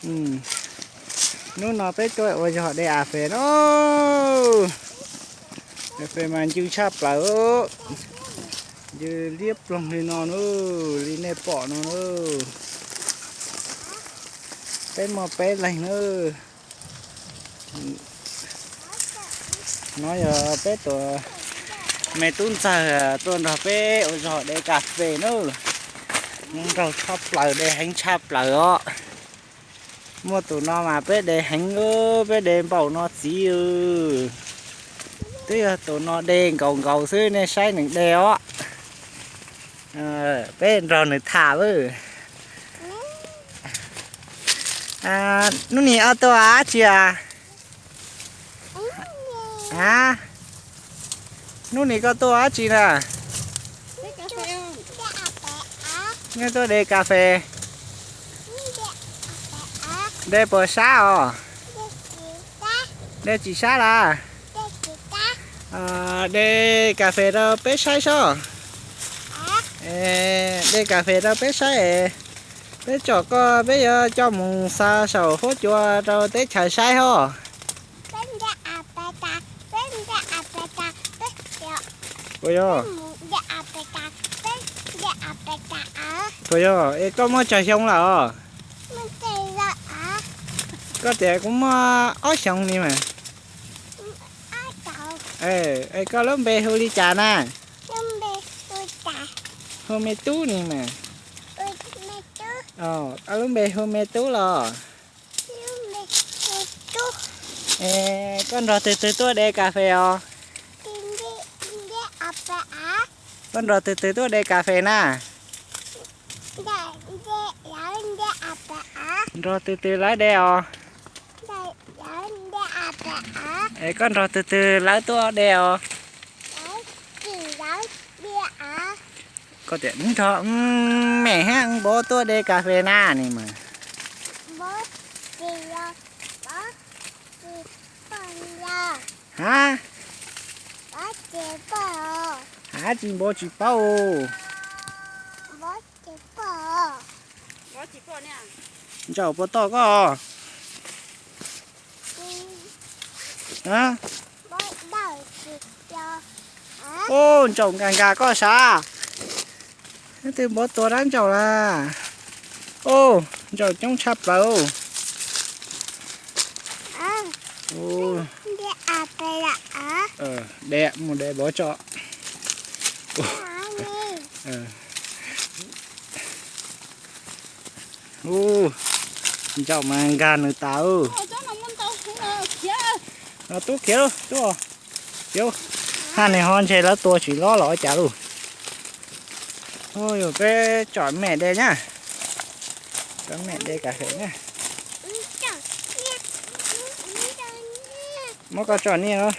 Hnub no peb tuaj ua zog de a fes no. A fes mas ncw tshaj plaws, ncw liab ploog li no na, li nej pom no na. Peb muaj peb leeg na. No yog peb tus me tub ntxawg tuaj nrog peb ua zog de kas fes na. Zoo nraug tshaj plaws, de heev tshaj plaws os. Muaj tus no mas peb de heev, peb de npaum no txiv. Twb yog tus no de nkaus nkaus xwb, nej saib nws de os. Peb nrog nws tham lawm. Hnub nim o tuaj dab tsi a? A, hnub nim koj tuaj dab tsi na? Nej tuaj de kas fes? De puas sab os? De tsis sab las? De kas fes rau peb saib sob. De kas fes rau peb saib es, peb tsom koj, peb yuav coj mus xa saum huab cua rau teb chaws saib hos. Puas yog? Puas yog? Es koj muaj tsawg xyoo lawm os? Koj tias kuv muaj ob xyoos ni mas. Es koj lub npe hu li cas na? Hu me tub ni mas. Koj lub npe hu me tub los? Es koj nrog twg twg tuaj de kas fes os? Koj nrog twg twg tuaj de kas fes na? Nrog twg twg lawv de os? Es koj nrog twg twg lawv tuaj de os? Koj tias nrog me hab npov tuaj de kas fes na ni mas. Ha, ha tsis npov tsis paub. Ntsaum puas tom koj? Ub, ntsaum nkag nkag koj sav. Twb npov tua dab ntsaum las. Ub, ntsaum coob tshaj plaws. De, mus de npov tso. Ub, ntsaum mas nkag nws tas. No tub khiav lauj, tub. Haj niag ho ntshe lawv tua tsis lob los ua cas lauj. Yog peb tsom mem de na. Tsom mem de kas fes na. Muab koj tsom niaj.